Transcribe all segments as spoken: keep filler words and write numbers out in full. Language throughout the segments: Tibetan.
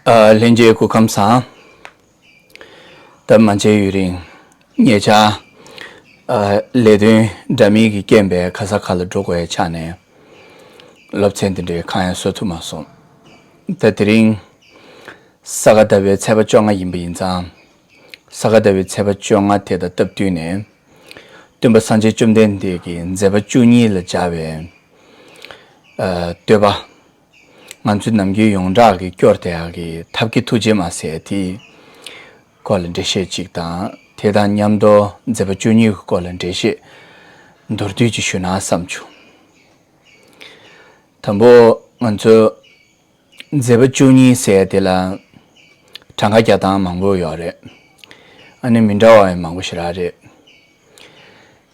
ཨ། ལྷན་རྒྱས་སྐུ་ཁམས་བཟང་། ད་མ་མཇལ་ཡུན་རིང་། ཉེ་ཆར། ཨ། ལས་དོན་འདྲ་མིན་གྱི་རྐྱེན་པས་ག་ས་ག་ལ་འགྲོ་དགོས་ཡ་ཆགས་ནས། སློབ་ཚན་འདི་འདྲའི་གང་ཡང་བཟོ་ཐུབ་མ་སོང་། ད་དེ་རིང་ས་ག་ཟླ་བའི་ཚེས་པ་བཅོ་ལྔ་ཡིན་པ་ཡིན་ཙང་། ས་ག་ཟླ་བའི་ཚེས་པ་བཅོ་ལྔ་དེ་དང་སྟབས་བསྟུན་ནས། སྟོན་པ་སངས་རྒྱས་བཅོམ་ལྡན་འདས་ཀྱི་མཛད་པ་བཅུ་གཉིས་ལ་སྦྱར་བའི། ཨ། བསྟོད་པ། ང་ཚོའི་ནམ་རྒྱུན་ཡོངས་གྲགས་ཀྱི་སྐྱོར་བསྡད་ཡག་གི་ཐབས་མཁས་ཐུགས་རྗེ་མ་ཟེར་དེའི་སྐོར་ལ་འགྲེལ་བཤད་ཅིག་དང་། དེ་དང་མཉམ་དུ་མཛད་པ་བཅུ་གཉིས་ཀྱི་སྐོར་ལ་འགྲེལ་བཤད་མདོར་བསྡུས་ཅིག་ཞུ་ན་བསམ་བྱུང་། དང་པོ། ང་ཚོ་མཛད་པ་བཅུ་གཉིས་ཟེར་དེ་ལ་གྲངས་ཀ་རྒྱག་སྟངས་མང་པོ་ཡོད་རེད། ཨ་ནི་མི་འདྲ་བ་ཡང་མང་པོ་ཞེ་དྲག་རེད།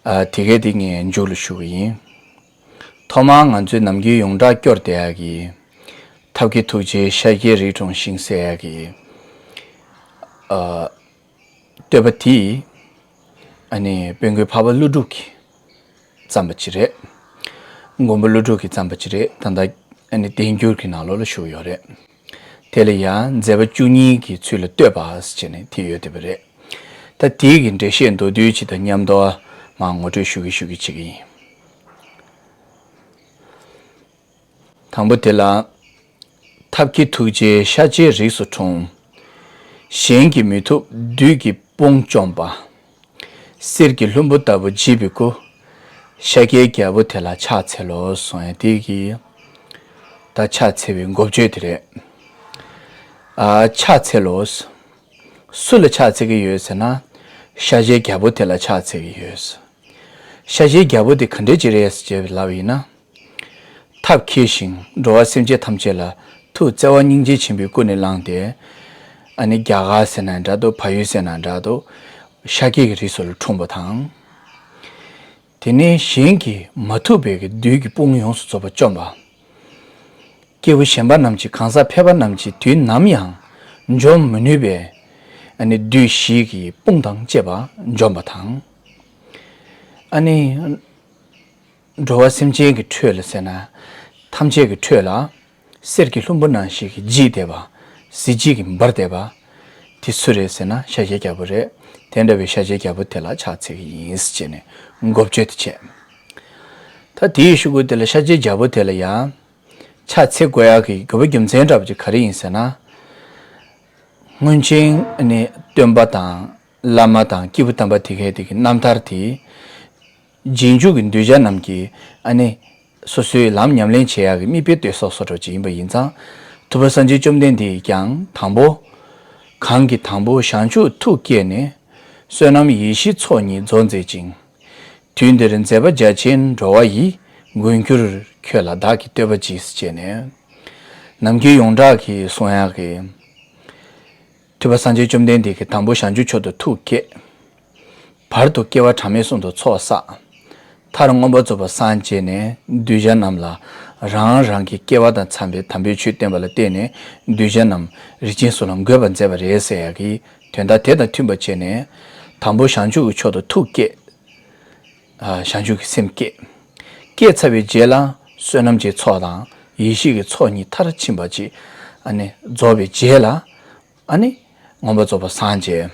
ཨ། དེ་གས་དེ་ངས་མཇུག་ལ་ཞུ་གི་ཡིན། ཐོག་མར་ང་ཚོའི་ནམ་རྒྱུན་ཡོངས་གྲགས་སྐྱོར་བསྡད་ཡག་གི། ཐབས་མཁས་ཐུགས་རྗེའི་ཤཱཀྱའི་རིགས་འཁྲུངས་ཤིང་ཟེར་ཡག་གི། ཨ། བསྟོད་པ་དེ། ཨ་ནི་དཔལ་མགོན་འཕགས་པ་ཀླུ་སྒྲུབ་ཀྱིས་བརྩམས་པ་ཅིག་རེད། མགོན་པོ་ཀླུ་སྒྲུབ་ཀྱིས་བརྩམས་པ་ཅིག་རེད། ད་ལྟ་ཨ་ནི་བསྟན་འགྱུར་གྱི་ནང་ལོགས་ལ་བཞུགས་ཡོད་རེད། དེ་ལ་ཡང་མཛད་པ་བཅུ་གཉིས་ཀྱི་ཚུལ་ལ་བསྟོད་པ་ཟེར་ནས་དེ་ཡོད་བསྡད་པ་རེད། ད་དེའི་གི་འགྲེལ་བཤད་མདོར་བསྡུས་ཅིག་དང་མཉམ་དུ་མར་ངོ་སྤྲོད་ཞུ་གི་ཞུ་གི་བྱེད་ཀྱི་ཡིན། དང་པོ་དེ་ལ། ཐབས་མཁས་ཐུགས་རྗེའི་ཤཱཀྱའི་རིགས་སུ་འཁྲུངས། གཞན་གྱིས་མི་ཐུབ་བདུད་ཀྱི་དཔུང་བཅོམ་པ། གསེར་གྱི་ལྷུན་པོ་ལྟ་བུ་བརྗིད་པའི་སྐུ། ཤཱཀྱའི་རྒྱལ་པོ་དེ་ལ་ཕྱག་འཚལ་ལོ་གསུང་ཡ་དེ་གི། ད་ཕྱག་འཚལ་བའི་འགོ་བརྗོད་དེ་རེད། ཨ། ཕྱག་འཚལ་ལོ། སུ་ལ་ཕྱག་འཚལ་གྱི་ཡོད་ཟེར་ན། ཤཱཀྱའི་རྒྱལ་པོ་དེ་ལ་ཕྱག་འཚལ་གྱི་ཡོད། ཤཱཀྱའི་རྒྱལ་པོ་དེ་ག་འདྲས་ཅིག་རེད་ཟེར་ལབ་པ་ཡིན་ན། ཐབས་མཁས་ཤིང་འགྲོ་བ་སེམས་ཅན་ཐམས་ཅད་ལ་ཐུགས་བརྩེ་བ་སྙིང་རྗེ་ཆེན་པོའི་ཀུན་ནས་བསླངས་ཏེ། ཨ་ནི་རྒྱ་གར་ཟེར་ན་འདྲ་འདུག་བལ་ཡུལ་ཟེར་ན་འདྲ་འདུག་ཤཱཀྱའི་གི་རིགས་སུ་ལ་འཁྲུངས་པ་དང་། དེ་ནས་གཞན་གྱིས་མ་ཐུབ་པའི་གི་བདུད་ཀྱི་དཔུང་ཡོངས་སུ་རྫོགས་པ་བཅོམ་པ། སྐྱེས་བུ་གཞན་པ་རྣམས་ཀྱིས་གང་ཟག་ཕལ་པ་རྣམས་ཀྱིས་དུས་ནམ་ཡང་འཇོམས་མི་ནུས་པའི། ཨ་ནི་བདུད་བཞི་གི་དཔུང་དང་བཅས་པ་འཇོམས་པ་དང་། ཨ་ནི། འགྲོ་བ་སེམས་ཅན་གྱི་ཁྲོད་ལ་ཟེར་ན། ཐམས་ཅད་ཀྱི་ཁྲོད་ལ། གསེར་གྱི་ལྷུན་པོ་ནང་བཞིན་གྱི་བརྗིད་ལྡན་པ། གཟི་བརྗིད་ཀྱིས་འབར་བསྡད་པ། དེ་སུ་རེད་ཟེར་ན་ཤཱཀྱའི་རྒྱལ་པོ་རེད། དེ་འདྲ་བའི་ཤཱཀྱའི་རྒྱལ་པོ་དེ་ལ་ཕྱག་འཚལ་གྱི་ཡིན་ཟེར་བྱས་ནས་འགོ་བརྗོད་དེ་བྱས། ད་དེའི་གཞུག་གུ་དེ་ལ་ཤཱཀྱའི་རྒྱལ་པོ་དེ་ལ་ཡང་། ཕྱག་འཚལ་དགོས་ཡག་གི་དགོས་པ་རྒྱུ་མཚན་འདྲ་པོ་ཅིག་ག་རེ་ཡིན་ཟེར་ན། སྔོན་ཆད་ནི་སྟོན་པ་དང་བླ་མ་དང་སྐྱེས་བུ་དམ་པ་དེ་གའི་དེ་གི་རྣམ་ཐར་དེ། རྗེས་འཇུག་གི་གདུལ་བྱ་རྣམས་ཀྱིས་ཨ་ནི། སོ་སོའི་ལམ་ཉམས་ལེན་བྱེད་ཡག་གི་དམིགས་དཔེ་སྟོན་སོགས་སོགས་འདྲ་ཅིག་ཡིན་པ་ཡིན་ཙང་། ཐུབ་པ་སངས་རྒྱས་བཅོམ་ལྡན་འདས་ཀྱིས་ཀྱང་དང་པོ། གང་གིས་དང་པོ་བྱང་ཆུབ་ཐུགས་བསྐྱེད་ནས། བསོད་ནམས་ཡེ་ཤེས་ཚོགས་གཉིས་རྫོགས་མཛད་ཅིང་། དུས་འདིར་མཛད་པ་རྒྱ་ཆེན་འགྲོ་བ་ཡི། མགོན་གྱུར་ཁྱོད་ལ་བདག་གིས་བསྟོད་པ་ཅིག་ཟེར་བྱས་ནས། ནམ་རྒྱུན་ཡོངས་གྲགས་ཀྱིས་གསུང་ཡག་གི། ཐུབ་པ་སངས་རྒྱས་བཅོམ་ལྡན་འདས་ཀྱིས་དང་པོ་བྱང་ཆུབ་མཆོག་ཏུ་ཐུགས་བསྐྱེད། བར་དུ་སྐྱེ་བ་གྲངས་མེད་གསུམ་དུ་ཚོགས་བསགས། མཐར་མངོན་པར་རྫོགས་པར་སངས་རྒྱས་ནས་གདུལ་བྱ་རྣམས་ལ་རང་རང་གི་སྐལ་བ་དང་འཚམ་པའི་དམ་པའི་ཆོས་བསྟན་པ་ལ་བརྟེན་ནས་གདུལ་བྱ་རྣམས་རིན་ཆེན་གསུམ་ལ་འགོད་པར་མཛད་པ་རེད་ཟེར་ཡག་གི་དོན་དག་དེ་དང་མཐུན་པར་བྱས་ནས། དང་པོ་བྱང་ཆུབ་ཀྱི་མཆོག་ཏུ་ཐུགས་བསྐྱེད། ཨ། བྱང་ཆུབ་ཀྱི་སེམས་བསྐྱེད། བསྐྱེད་ཚར་བའི་རྗེས་ལ་བསོད་ནམས་ཀྱི་ཚོགས་དང་ཡེ་ཤེས་ཀྱི་ཚོགས་གཉིས་མཐར་ཕྱིན་པ་ཅིག་ཨ་ནི་རྫོགས་པའི་རྗེས་ལ། ཨ་ནི། མངོན་པར་རྫོགས་པར་སངས་རྒྱས།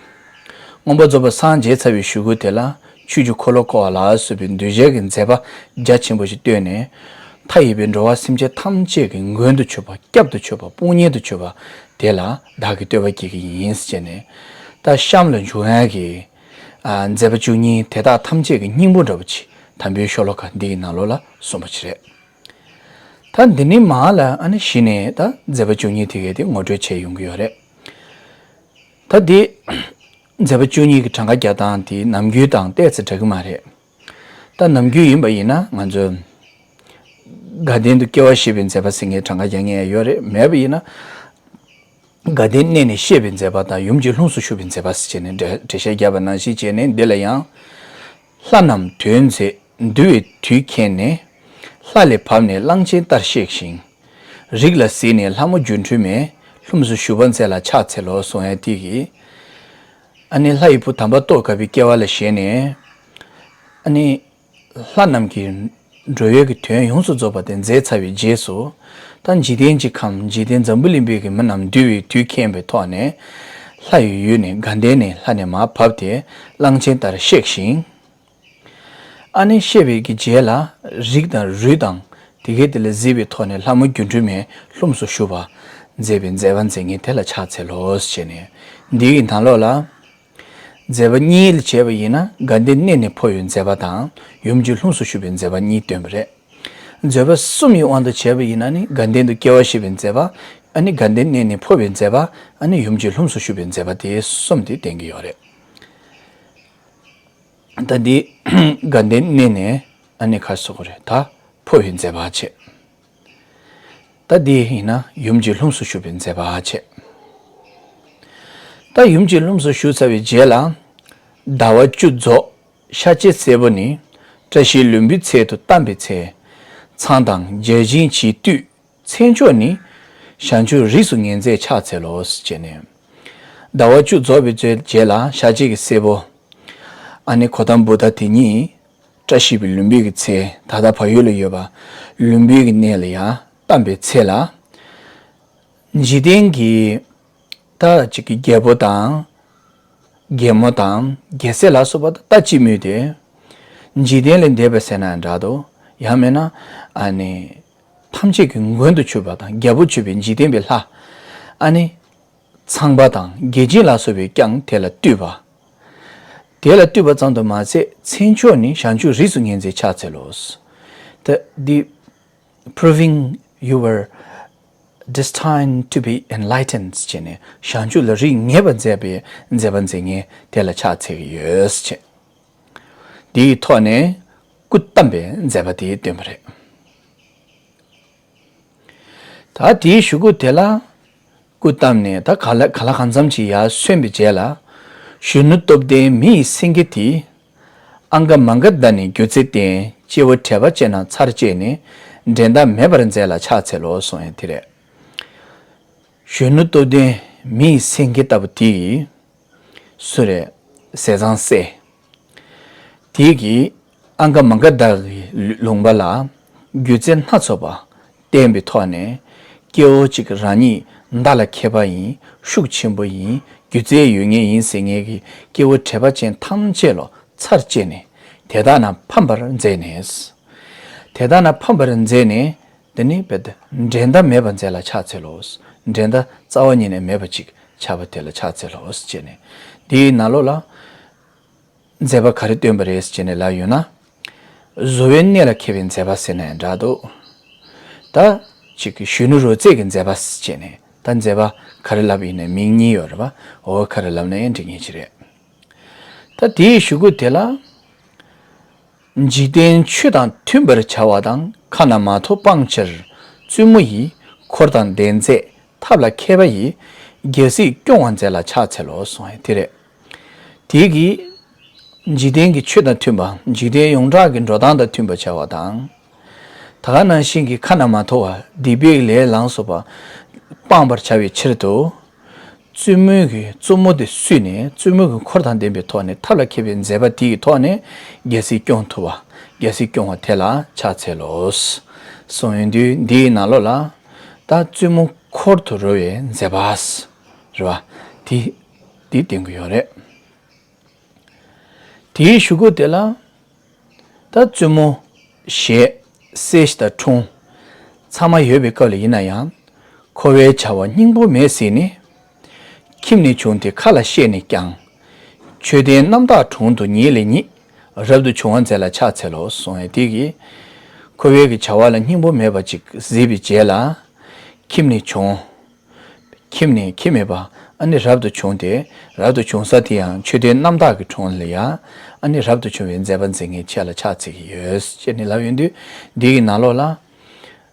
མངོན་པར་རྫོགས་པར་སངས་རྒྱས་ཚར་བའི་གཞུག་གུ་དེ་ལ་ཆོས་ཀྱི་འཁོར་ལོ་བསྐོར་བ་ལ་སོགས་པའི་གདུལ་བྱའི་གི་མཛད་པ་རྒྱ་ཆེན་པོ་ཞིག་བསྟན་ནས། མཐའ་ཡས་པའི་འགྲོ་བ་སེམས་ཅན་ཐམས་ཅད་ཀྱི་མགོན་དུ་གྱུར་པ། སྐྱབས་སུ་གྱུར་པ། དཔུང་གཉེན་དུ་གྱུར་པ་དེ་ལ་བདག་གིས་བསྟོད་པ་བགྱི་གི་ཡིན་ཟེར་ནས། ད་གཤམ་ལ་འབྱུང་ཡག་གི། ཨ། མཛད་པ་བཅུ་གཉིས་དེ་དག་ཐམས་ཅད་ཀྱི་སྙིང་པོ་འདྲ་པོ་ཅིག་དམ་པའི་ཤོ་ལོ་ཀ་འདི་ཡི་ནང་ལོགས་ལ་གསུངས་པ་ཅིག་རེད། ད་འདི་ནས་མར་ལ་ཨ་ནི་གཞི་ནས་ད་མཛད་པ་བཅུ་གཉིས་དེ་གའི་དེ་ངོ་སྤྲོད་བྱས་ཡོང་གི་ཡོད་རེད། ད་དེ། མཛད་པ་བཅུ་གཉིས་ཀྱི་གྲངས་ཀ་རྒྱག་སྟངས་དེ་ནམ་རྒྱུན་དང་ཏོག་ཙམ་འདྲ་གི་མ་རེད། ད་ནམ་རྒྱུན་ཡིན་པ་ཡིན་ན་ང་ཚོས། དགའ་ལྡན་དུ་སྐྱེ་བ་བཞེས་པའི་མཛད་པ་ཟེར་མཁན་གྲངས་ཀ་རྒྱག་མཁན་ཡང་ཡོད་རེད། མེད་པ་ཡིན་ན། དགའ་ལྡན་གནས་ནས་གཤེགས་པའི་མཛད་པ་དང་ཡུམ་གྱི་ལྷུམས་སུ་ཞུགས་པའི་མཛད་པ་ཟེར་བྱས་ནས་འགྲེལ་འགྲེལ་བཤད་བརྒྱབ་པ་ནང་བཞིན་བྱས་ནས་འདི་ལ་ཡང་། ལྷ་རྣམས་དོན་མཛད་འདུལ་བའི་དུས་མཁྱེན་ནས། ལྷ་ལས་བབས་ནས་གླང་ཆེན་ལྟར་གཤེགས་ཤིང་། རིགས་ལ་གཟིགས་ནས་ལྷ་མོ་སྒྱུ་འཕྲུལ་མས། ལྷུམས་སུ་ཞུགས་པ་མཛད་ལ་ཕྱག་འཚལ་ལོ་གསུང་ཡ་དེ་གིས། ཨ་ནི་ལྷ་ཡི་བུ་དམ་པ་ཏོག་དཀར་པོའི་སྐྱེ་བ་ལ་བཞེངས་ནས། ཨ་ནི། ལྷ་རྣམས་ཀྱི་འགྲོ་བའི་གི་དོན་ཡོངས་སུ་རྫོགས་པ་དེ་མཛད་ཚར་བའི་རྗེས་སུ། ད་འཇིག་རྟེན་གྱི་ཁམས། འཇིག་རྟེན་འཛམ་བུ་གླིང་པའི་གི་མི་རྣམས་འདུལ་བའི་དུས་མཁྱེན་པའི་ཐོག་ནས། ལྷ་ཡི་ཡུལ་ནས་དགའ་ལྡན་ནས་ལྷ་ནས་མར་བབས་ཏེ་གླང་ཆེན་ལྟར་གཤེགས་ཤིང་། ཨ་ནི་གཤེགས་པའི་གི་རྗེས་ལ་རིགས་དང་རུས་དང་དེ་གའི་དེ་ལ་གཟིགས་པའི་ཐོག་ནས་ལྷ་མོ་སྒྱུ་འཕྲུལ་མའི་ལྷུམས་སུ་ཞུགས་པ་མཛད་པའི་མཛད་པ་མཛད་མཁན་དེ་ལ་ཕྱག་འཚལ་ལོ་ཞེས་ནས། འདི་གི་ནང་ལོགས་ལ། མཛད་པ་གཉིས་ལ་བྱས་པ་ཡིན་ན་དགའ་ལྡན་གནས་ནས་འཕོ་བའི་མཛད་པ་དང་ཡུམ་གྱི་ལྷུམས་སུ་ཞུགས་པའི་མཛད་པ་གཉིས་སྟོན་པ་རེད། མཛད་པ་གསུམ་གྱི་དབང་དུ་བྱས་པ་ཡིན་ན་ནི་དགའ་ལྡན་དུ་སྐྱེ་བ་བཞེས་པའི་མཛད་པ། ཨ་ནི་དགའ་ལྡན་གནས་ནས་འཕོ་བའི་མཛད་པ། ཨ་ནི་ཡུམ་གྱི་ལྷུམས་སུ་ཞུགས་པའི་མཛད་པ་དེ་གསུམ་དེ་བསྟན་གྱི་ཡོད་རེད། ད་འདི་དགའ་ལྡན་གནས་ནས་ཨ་ནི་ཁ་སོགས་རེད། ད་འཕོ་བའི་མཛད་པ་བྱས། ད་འདི་ཡིན་ན་ཡུམ་གྱི་ལྷུམས་སུ་ཞུགས་པའི་མཛད་པ་བྱས། ད་ཡུམ་གྱི་ལྷུམས་སུ་ཞུགས་ཚར་བའི་རྗེས་ལ། ཟླ་བ་བཅུ་རྫོགས་ཤཱཀྱའི་སྲས་པོ་ནི། བཀྲ་ཤིས་ལུམ་བིའི་ཚལ་དུ་བལྟམས་པའི་ཚེ། ཚངས་དང་བརྒྱ་བྱིན་གྱིས་བཏུད་མཚན་མཆོག་ནི། བྱང་ཆུབ་རིགས་སུ་ངེས་མཛད་ཕྱག་འཚལ་ལོ་ཞེས་ནས། ཟླ་བ་བཅུ་རྫོགས་པའི་རྗེས་ལ་ཤཱཀྱའི་གི་སྲས་པོ། ཨ་ནི་གོ་ཏམ་བུ་ཏ་དེ་ཉིད། བཀྲ་ཤིས་པའི་ལུམ་བི་གི་ཚལ། ད་ལྟ་བལ་ཡུལ་ལ་ཡོད་པ་ལུམ་བི་གི་གནས་ལ་ཡང་བལྟམས་པའི་ཚེ་ལ། འཇིག་རྟེན་གྱི་ད་ཅིག་གི་རྒྱལ་པོ་དང་། རྒྱལ་མོ་དང་རྒྱལ་སྲས་ལ་སོགས་པ་ད་ལྟ་ཅི་སྨོས་ཏེ། འཇིག་རྟེན་ལས་འདས་པ་ཟེར་ན་འདྲ་འདུག་ཡང་མིན་ན་ཨ་ནི་ཐམས་ཅད་ཀྱི་མགོན་དུ་གྱུར་པ་དང་རྒྱལ་པོ་གྱུར་པའི་འཇིག་རྟེན་པའི་ལྷ། ཨ་ནི་ཚངས་པ་དང་བརྒྱ་བྱིན་ལ་སོགས་པས་ཀྱང་དེ་ལ་བཏུད་པ། དེ་ལ་བཏུད་པ་ཙམ་དུ་མ་ཟད་མཚན་མཆོག་ནི་བྱང་ཆུབ་རིགས་སུ་ངེས་མཛད་ཕྱག་འཚལ་ལོ། ད་འདི། proving you were destined to be enlightened ཅེས་ནས་བྱང་ཆུབ་ལ་རིགས་ངེས་པར་མཛད་པའི་མཛད་པ་མཛད་མཁན་དེ་ལ་ཕྱག་འཚལ་གྱི་ཡོད་ཅེས། འདིའི་ཐོག་ནས་སྐུ་བལྟམས་པའི་མཛད་པ་དེ་སྟོན་པ་རེད། ད་དེའི་གཞུག་གུ་དེ་ལ། སྐུ་བལྟམས་ནས་ད་ག་ལ་ག་ལ་གང་འཚམ་ཅིག་ཡར་སོན་པའི་རྗེས་ལ། གཞོན་ནུ་སྟོབས་ལྡན་མི་ཡི་སེང་གེ་དེས། ཨང་ག་མ་ག་དྷ་ནི་སྒྱུ་རྩལ་བསྟན། སྐྱེ་བོ་དྲེགས་པ་ཅན་རྣམས་ཚར་བཅད་ནས། འགྲན་ཟླ་མེད་པར་མཛད་ལ་ཕྱག་འཚལ་ལོ་གསུངས་ཡ་དེ་རེད། གཞོན་ནུ་སྟོབས་ལྡན་མི་ཡི་སེང་གེ་ལྟ་བུ་དེ་ཡིས། སུ་རེད། ཟས་གཙང་སྲས། དེ་གིས་ཨང་ག་མ་ག་དྷ་གི་ལུང་པ་ལ་སྒྱུ་རྩལ་སྣ་ཚོགས་པ་བསྟན་པའི་ཐོག་ནས། སྐྱེ་བོ་གཅིག་རང་ཉིད་མདའ་ལ་མཁས་པ་ཡིན། ཤུགས་ཆེན་པོ་ཡིན། སྒྱུ་རྩལ་ཡོད་མཁན་ཡིན་ཟེར་མཁན་གྱི་སྐྱེ་བོ་དྲེགས་པ་ཅན་ཐམས་ཅད་ལ་ཚར་བཅད་ནས་དེ་དག་རྣམས་ཕམ་པར་མཛད་ནས། དེ་དག་རྣམས་ཕམ་པར་མཛད་ནས། དེ་ནི་རྦད་དེ་འགྲན་ཟླ་མེད་པར་མཛད་ལ་ཕྱག་འཚལ་ལོ། འགྲན་ཟླ་རྩ་བ་ཉིད་ནས་མེད་པ་ཅིག་ཆགས་པ་དེ་ལ་ཕྱག་འཚལ་ལོ་ཞེས་ནས། འདིའི་ནང་ལོགས་ལ་མཛད་པ་ག་རེ་སྟོན་པ་རེད་ཅེས་ནས་ལབ་ཡོང་ན། བཟོ་བའི་གནས་ལ་མཁས་པའི་མཛད་པ་ཟེར་ན་ཡང་འདྲ་འདུག་ད་ཅིག་གི་གཞོན་ནུ་རོལ་རྩེད་ཀྱི་མཛད་པ་ཟེར་ནས། ད་མཛད་པ་ག་རེ་ལབ་ཡིན་ནའི་མིང་གཉིས་ཡོད་རེད་པ། འོ་ག་རེ་ལབ་ན་ཡང་འགྲིག་ངེས་ཅིག་རེད། ད་དེའི་གཞུག་གུ་དེ་ལ། འཇིག་རྟེན་ཆོས་དང་མཐུན་པར་བྱ་བ་དང་། ཁ་ན་མ་ཐོ་སྤང་ཕྱིར་བཙུན་མོ་ཡི། འཁོར་དང་ལྡན་མཛད་ཐབས་ལ་མཁས་པ་ཡིས། རྒྱལ་སྲིད་སྐྱོང་བར་མཛད་ལ་ཕྱག་འཚལ་ལོ་གསུངས་ཡ་དེ་རེད། དེ་གིས་འཇིག་རྟེན་གྱི་ཆོས་དང་མཐུན་པ། འཇིག་རྟེན་ཡོངས་གྲགས་ཀྱི་འགྲོ་སྟངས་དང་མཐུན་པར་བྱ་བ་དང་། ད་ག་ནང་བཞིན་གྱི་ཁ་ན་མ་ཐོ་བ་སྡིག་པའི་ལས་ལ་སོགས་པ་སྤང་བར་བྱ་བའི་ཕྱིར་དུ། བཙུན་མོའི་གི་བཙུན་མོ་དེ་བསུས་ནས་བཙུན་མོའི་གི་འཁོར་དང་ལྡན་པའི་ཐོག་ནས་ཐབས་ལ་མཁས་པའི་མཛད་པ་དེ་ཡི་ཐོག་ནས་རྒྱལ་སྲིད་སྐྱོང་ཐུབ་པ། རྒྱལ་སྲིད་སྐྱོང་བ་དེ་ལ་ཕྱག་འཚལ་ལོ། གསུངས་ཡོང་དུས་འདིའི་ནང་ལོགས་ལ། ད་བཙུན་མོ་འཁོར་དུ་རོལ་བའི་མཛད་པ། རེད་བ། དེ་དེ་བསྟན་གྱི་ཡོད་རེད། དེའི་གཞུག་གུ་དེ་ལ། ད་བཙུན་མོ་ཞེས་སྲས་དང་འཁྲུངས། ཚང་མ་ཡོད་པའི་སྐབས་ལ་ཡིན་ན་ཡང་། འཁོར་བའི་བྱ་བ་སྙིང་པོ་མེད་ཟེར་ནས། ཁྱིམ་ནས་བྱུང་སྟེ་ཁ་ལ་བཤད་ནས་ཀྱང་། མཆོད་རྟེན་རྣམ་དག་དྲུང་དུ་ཉིད་ལས་ཉིད། རབ་ཏུ་བྱུང་བ་མཛད་ལ་ཕྱག་འཚལ་ལོ་གསུངས་ཡ་དེ་གིས། འཁོར་བའི་གི་བྱ་བ་ལ་སྙིང་པོ་མེད་པ་ཅིག་གཟིགས་པའི་རྗེས་ལ། ཁྱིམ་ནས་བྱུང་། ཁྱིམ་ནས་ཁྱིམ་མེད་པ། ཨ་ནི་རབ་ཏུ་བྱུང་སྟེ། རབ་ཏུ་བྱུང་ས་དེ་ཡང་མཆོད་རྟེན་རྣམ་དག་གི་དྲུང་ལ་ཡ། ཨ་ནི་རབ་ཏུ་བྱུང་བའི་མཛད་པ་མཛད་མཁན་ཁྱེད་ལ་ཕྱག་འཚལ་གྱི་ཡོད་ཅེས་ནི་ལབ་ཡོང་དུས། འདི་གི་ནང་ལོགས་ལ།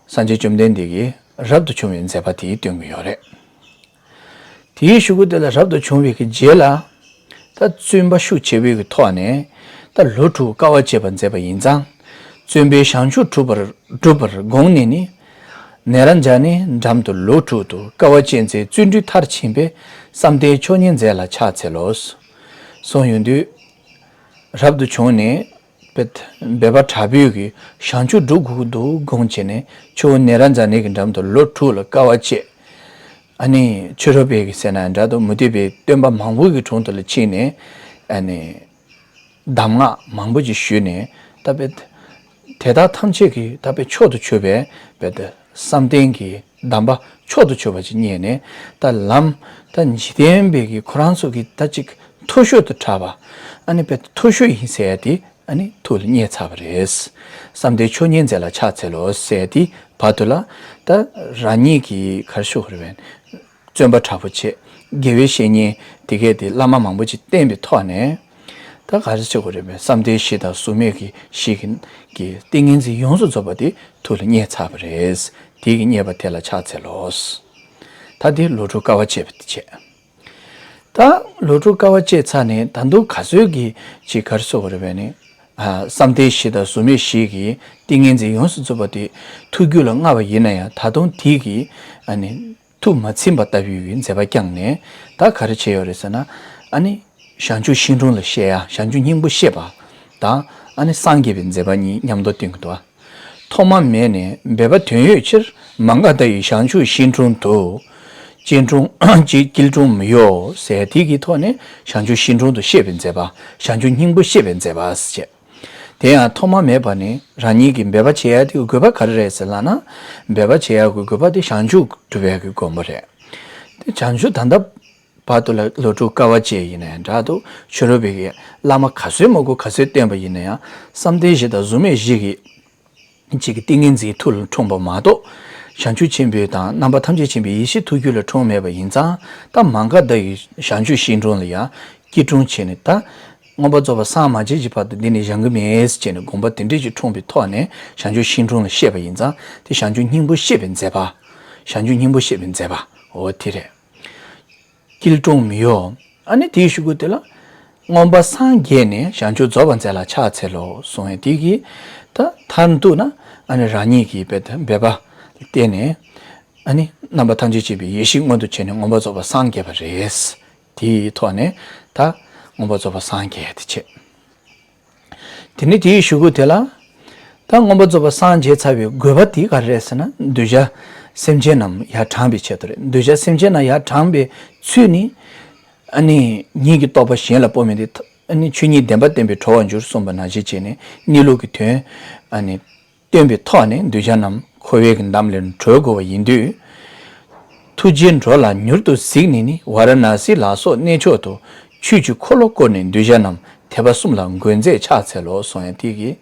སངས་རྒྱས་བཅོམ་ལྡན་འདས་ཀྱིས་རབ་ཏུ་བྱུང་བའི་མཛད་པ་དེ་སྟོན་གྱི་ཡོད་རེད། དེའི་གཞུག་གུ་དེ་ལ་རབ་ཏུ་བྱུང་བའི་གི་རྗེས་ལ། ད་བཙུན་པ་ཤུགས་ཆེ་བའི་གི་ཐོག་ནས། ད་ལོ་དྲུག་དཀའ་བ་སྤྱད་པ་མཛད་པ་ཡིན་ཙང་། བཙུན་པས་བྱང་ཆུབ་སྒྲུབ་པར་སྒྲུབ་པར་དགོངས་ནས་ནི། ནཻ་རཉྫ་ནའི་འགྲམ་དུ་ལོ་དྲུག་ཏུ་དཀའ་བ་སྤྱད་མཛད་བརྩོན་འགྲུས་མཐར་ཕྱིན་པས་བསམ་གཏན་མཆོག་བརྙེས་མཛད་ལ་ཕྱག་འཚལ་ལོ། གསུངས་ཡོང་དུས། རབ་ཏུ་བྱུང་ནས། བེ་བེ་པ་དྲག་པོས་ཀྱི་བྱང་ཆུབ་སྒྲུབ་དགོས་ཀྱི་འདུག་དགོངས་བྱས་ནས་ཆུ་བོ་ནེ་རཉྫ་ནའི་གི་འགྲམ་དུ་ལོ་དྲུག་ལ་དཀའ་བ་སྤྱད། ཨ་ནི་ཆོས་རབ་པའི་གི་ཟེར་ན་འདྲ་འདུག་མུ་སྟེགས་པའི་སྟོན་པ་མང་པོ་གི་དྲུང་དུ་ལ་ཕྱིན་ནས་ཨ་ནི་གདམས་ངག་མང་པོ་ཅིག་ཞུས་ནས་ད་བེ་དེ་དག་ཐམས་ཅད་ཀྱི་ད་བེ་མཆོག་ཏུ་གྱུར་པའི་བེ་དེ་བསམ་གཏན་གྱི་གདམས་པ་མཆོག་ཏུ་གྱུར་པ་ཅིག་རྙེད་ནས་ད་ལམ་ད་འཇིག་རྟེན་པའི་གི་ཁོ་རང་ཚོ་གི་ད་ཅིག་མཐོ་ཤོས་དུ་གྲགས་པ། ཨ་ནི་བེ་མཐོ་ཤོས་ཡིན་ཟེར་ཡ་དེ་ཨ་ནི་ཐུགས་ལ་རྙེད་ཚར་བ་རེད། བསམ་གཏན་མཆོག་བརྙེས་མཛད་ལ་ཕྱག་འཚལ་ལོ་ཟེར་དེ་བར་དུ་ལ་ད་རང་ཉིད་ཀྱི་གར་ཤོག་རེ་བས་བརྩོན་པ་དྲག་པོ་བྱས། དགེ་བའི་བཤེས་གཉེན་དེ་གས་དེ་བླ་མ་མང་པོ་ཅིག་བསྟེན་པའི་ཐོག་ནས་ད་ག་རེ་བྱེད་དགོས་རེད་པས། བསམ་གཏན་བཞི་དང་གཟུགས་མེད་ཀྱི་བཞི་གི་གི་ཏིང་ངེ་འཛིན་ཡོངས་སུ་རྫོགས་པ་དེ་ཐུགས་ལ་རྙེད་ཚར་བ་རེད། དེ་གི་རྙེད་པ་དེ་ལ་ཕྱག་འཚལ་ལོ། ད་དེ་ལོ་དྲུག་དཀའ་བ་སྤྱད་པ་དེ་བྱས། ད་ལོ་དྲུག་དཀའ་བ་སྤྱད་ཚར་ནས་ད་དུང་ག་ཚོད་ཀྱི་ཅིག་གར་སོ་བར་བས་ནས་བསམ་གཏན་བཞི་དང་གཟུགས་མེད་བཞི་གི་ཏིང་ངེ་འཛིན་ཡོངས་སུ་རྫོགས་པ་དེ་ཐུགས་རྒྱུད་ལ་མངའ་བ་ཡིན་ན་ཡང་ད་དུང་དེ་གི་ཨ་ནི་ཐུགས་མ་ཚིམ་པ་ལྟ་བུའི་མཛད་པ་བསྐྱངས་ནས་ད་ག་རེ་བྱས་ཡོད་རེད་ཟེར་ན། ཨ་ནི་བྱང་ཆུབ་ཤིང་དྲུང་ལ་གཤེགས་ཡ་བྱང་ཆུབ་སྙིང་པོ་བཤད་པ་དང་ཨ་ནི་སངས་རྒྱས་པའི་མཛད་པ་གཉིས་མཉམ་དུ་སྟོན་གྱི་འདུག་ཐོག་མ་མེད་ནས་འབད་པ་དོན་ཡོད་ཕྱིར། མ་འགགས་བརྡ་ཡི་བྱང་ཆུབ་ཤིང་དྲུང་དུ། སྐྱིལ་ཀྲུང་སྐྱིལ་ཀྲུང་མི་གཡོ་ཟེར་དེ་གི་ཐོག་ནས་བྱང་ཆུབ་ཤིང་དྲུང་དུ་གཤེགས་པའི་མཛད་པ། བྱང་ཆུབ་སྙིང་པོ་བཤད་པའི་མཛད་པ་ཟེར། དེ་ཡང་ཐོག་མ་མེད་པ་ནས་རང་ཉིད་ཀྱིས་འབད་པ་བྱེད་ཡ་དེ་དགོས་པ་ག་རེ་རེད་ཟེར་ལབ་ན། འབད་པ་བྱེད་ཡ་གི་དགོས་པ་དེ་བྱང་ཆུབ་སྒྲུབ་ཡ་གི་དགོས་པ་རེད། དེ་བྱང་ཆུབ་ད་ལྟ་བར་དུ་ལ་ལོ་དྲུག་དཀའ་བ་སྤྱད་ཡིན་ན་ཡང་འདྲ་འདུག་ཆོས་རབ་པའི་གི་བླ་མ་ག་ཚོད་མང་པོ་ག་ཚོད་བསྟེན་པ་ཡིན་ན་ཡང་བསམ་གཏན་བཞི་དང་གཟུགས་མེད་བཞི་གི་གཅིག་གི་ཏིང་ངེ་འཛིན་ཐུགས་ལ་འཁྲུངས་པ་མ་གཏོགས། བྱང་ཆུབ་ཆེན་པོའི་དང་རྣམ་པ་ཐམས་ཅད་མཁྱེན་པའི་ཡེ་ཤེས་ཐུགས་རྒྱུད་ལ་འཁྲུངས་མེད་པ་ཡིན་ཙང་ད་མ་འགགས་བརྡ་ཡི་བྱང་ཆུབ་ཤིང་དྲུང་ལ་ཡང་སྐྱིལ་ཀྲུང་བྱས་ནས་ད་མངོན་པར་རྫོགས་པར་སངས་མ་རྒྱས་ཀྱི་བར་དུ་འདི་ནས་བཞེངས་ཀྱི་མེད་ཟེར་བྱས་ནས་དགོངས་པ་དེ་འདྲས་ཀྱི་འཁྲུངས་པའི་ཐོག་ནས་བྱང་ཆུབ་ཤིང་དྲུང་ལ་གཤེགས་པ་ཡིན་ཙང་དེ་བྱང་ཆུབ་སྙིང་པོ་བཤད་པའི་མཛད་པ། བྱང་ཆུབ་སྙིང་པོ་བཤད་པའི་མཛད་པ་འོ་དེ་རེད། སྐྱིལ་ཀྲུང་མི་གཡོ། ཨ་ནི་དེའི་གཞུག་གུ་དེ་ལ་མངོན་པར་སངས་རྒྱས་ནས་བྱང་ཆུབ་རྫོགས་པར་མཛད་ལ་ཕྱག་འཚལ་ལོ་གསུངས་ཡ་དེ་གིས་ད་མཐར་གཏུགས་ན་ཨ་ནི་རང་ཉིད་ཀྱིས་འབད་འབད་པ་བརྟེན་ནས་ཨ་ནི་རྣམ་པ་ཐམས་ཅད་མཁྱེན་པའི་ཡེ་ཤེས་མངོན་དུ་བྱས་ནས་མངོན་པར་རྫོགས་པར་སངས་རྒྱས་པ་རེད། དེའི་ཐོག་ནས་ད་མངོན་པར་རྫོགས་པར་སངས་རྒྱས་ཏེ་བྱས། དེ་ནས་དེའི་གཞུག་གུ་དེ་ལ་ད་མངོན་པར་རྫོགས་པར་སངས་རྒྱས་ཚར་བའི་དགོས་པ་དེ་ག་རེ་རེད་ཟེར་ན་གདུལ་བྱ་སེམས་ཅན་རྣམས་ཡར་དྲངས་པའི་ཆེད་དུ་རེད། གདུལ་བྱ་སེམས་ཅན་རྣམས་ཡར་དྲངས་པའི་ཚུལ་ནི་ཨ་ནི་ཉིད་ཀྱི་རྟོགས་པ་གཞན་ལ་སྤོ་མིན་ཏེ། ཨ་ནི་ཆོས་ཉིད་བདེན་པ་བསྟན་པས་གྲོལ་བར་འགྱུར་གསུངས་པ་ནང་བཞིན་བྱས་ནས་གནས་ལུགས་ཀྱི་དོན་ཨ་ནི། སྟོན་པའི་ཐོག་ནས་གདུལ་བྱ་རྣམས་འཁོར་བའི་གི་འདམ་ལས་གྲོལ་དགོས་པ་ཡིན་དུས། ཐུགས་རྗེའི་འགྲོ་ལ་མྱུར་དུ་གཟིགས་ནས་ནི་ཝཱ་ར་ཎཱ་སི་ལ་སོགས་གནས་མཆོག་ཏུ་ཆོས་ཀྱི་འཁོར་ལོ་བསྐོར་ནས་གདུལ་བྱ་རྣམས་ཐེག་པ་གསུམ་ལ་འགོད་མཛད་ཕྱག་འཚལ་ལོ་གསུངས་ཡ་དེ་གིས།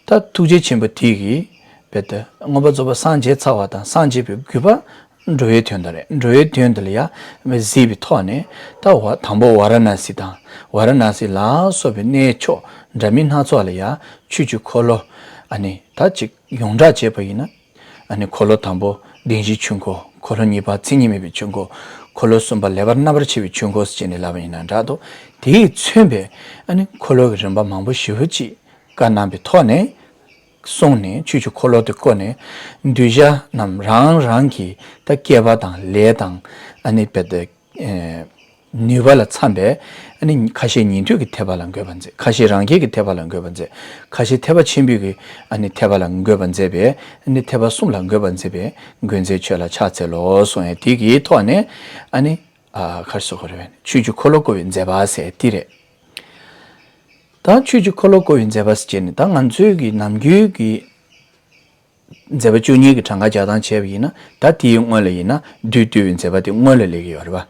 ད་ཐུགས་རྗེ་ཆེན་པོ་དེ་གིས་རྦད་དེ་མངོན་པར་རྫོགས་པར་སངས་རྒྱས་ཚར་བ་དང་སངས་རྒྱས་པའི་དགོས་པ་འགྲོ་བའི་དོན་དུ་རེད། འགྲོ་བའི་དོན་དུ་ལ་ཡ་གཟིགས་པའི་ཐོག་ནས་ད་ཝ་དང་པོ་ཝཱ་ར་ཎཱ་སི་དང་ཝཱ་ར་ཎཱ་སི་ལ་སོགས་པའི་གནས་མཆོག་འདྲ་མིན་སྣ་ཚོགས་ལ་ཡ་ཆོས་ཀྱི་འཁོར་ལོ་ཨ་ནི་ད་ཅིག་ཡོངས་གྲགས་བྱས་པ་ཡིན་ན། ཨ་ནི་འཁོར་ལོ་དང་པོ་བདེན་བཞིའི་ཆོས་འཁོར། འཁོར་ལོ་གཉིས་པ་མཚན་ཉིད་མེད་པའི་ཆོས་འཁོར། འཁོར་ལོ་གསུམ་པ་ལེགས་པར་རྣམ་པར་ཕྱེ་བའི་ཆོས་འཁོར་ཟེར་བྱས་ནས་ལབ་པ་ཡིན་ན་འདྲ་འདུག་དེས་མཚོན་པའི་ཨ་ནི་འཁོར་ལོ་གི་རིམ་པ་མང་པོ་ཞེ་པོ་ཅིག་བཀའ་གནང་བའི་ཐོག་ནས་གསུངས་ནས་ཆོས་ཀྱི་འཁོར་ལོ་དེ་བསྐོར་ནས་གདུལ་བྱ་རྣམས་རང་རང་གི་ད་སྐྱེ་བ་དང་ལས་དང་ཨ་ནི་རྦད་དེ། ཨེ། ནུས་པ་ལ་འཚམ་པའི་ཨ་ནི་ཁ་ཞེ་ཉན་ཐོས་ཀྱི་ཐེག་པ་ལ་འགོད་པར་མཛད། ཁ་ཞེ་རང་རྒྱལ་གྱི་ཐེག་པ་ལ་འགོད་པར་མཛད། ཁ་ཞེ་ཐེག་པ་ཆེན་པོའི་གི་ཨ་ནི་ཐེག་པ་ལ་འགོད་པར་མཛད་པའི་ཨ་ནི་ཐེག་པ་གསུམ་ལ་འགོད་པར་མཛད་པའི་འགོད་མཛད་ཆོས་ལ་ཕྱག་འཚལ་ལོ་གསུངས་ཡ་དེ་གི་ཐོག་ནས་ཨ་ནི་ཨ་ག་རེ་ཟེར་དགོས་རེད། ཆོས་ཀྱི་འཁོར་ལོ་བསྐོར་བའི་མཛད་པ་ཟེར་དེ་རེད། ད་ཆོས་ཀྱི་འཁོར་ལོ་བསྐོར་བའི་མཛད་པ་ཟེར་ནི་ད་ང་ཚོའི་གི་ནམ་རྒྱུན་གྱི་མཛད་པ་བཅུ་གཉིས་ཀྱི་གྲངས་ཀ་རྒྱག་སྟངས་བྱས་པ་ཡིན་ན་ད་དེའི་སྔོན་ལ་ཡིན་ན་བདུད་བཏུལ་བའི་མཛད་པ་དེ་སྔོན་ལ་སླེབས་ཀྱི་ཡོད་རེད་པ།